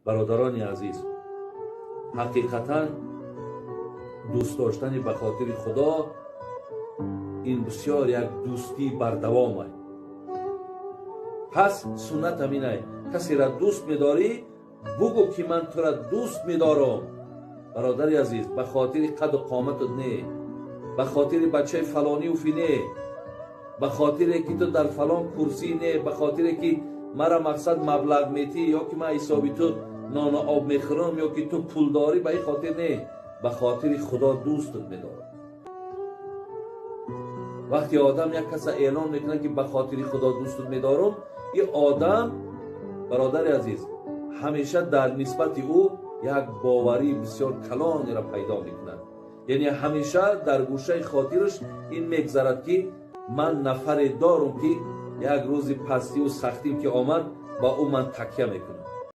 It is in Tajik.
Бародарони азиз, ҳақиқатан дӯст доштани ба хотири Худо ин бисёр як дӯстии бардавом ай. Пас суннат ҳаминай: касеро дӯст медорӣ, бугӯ, ки ман тура дӯст медорам, бародари азиз, ба хотири қаду қоматат не, ба хотири бачаи фалониуфи не, ба хотире ки ту дар фалон курсӣ не, ба хотире ки мара мақсад маблағ метӣ ё ки ман ҳисоби ту нону об мехӯрам ё ки ту пул дорӣ, ба ин хотир не, ба хотири Худо дӯстат медорам. Вақте одам як каса эълон мекунад, ки ба хотири Худо дӯстат медорам, ин одам, бародари азиз, ҳамеша дар нисбати ӯ як боварии бисёр калонеро пайдо мекунад. Яъне ҳамеша дар гӯшаи хотираш ин мегзарад, ки ман нафаре дорам, ки як рӯзи пастиву сахтим ки омад, ба ӯ ман такя мекунам.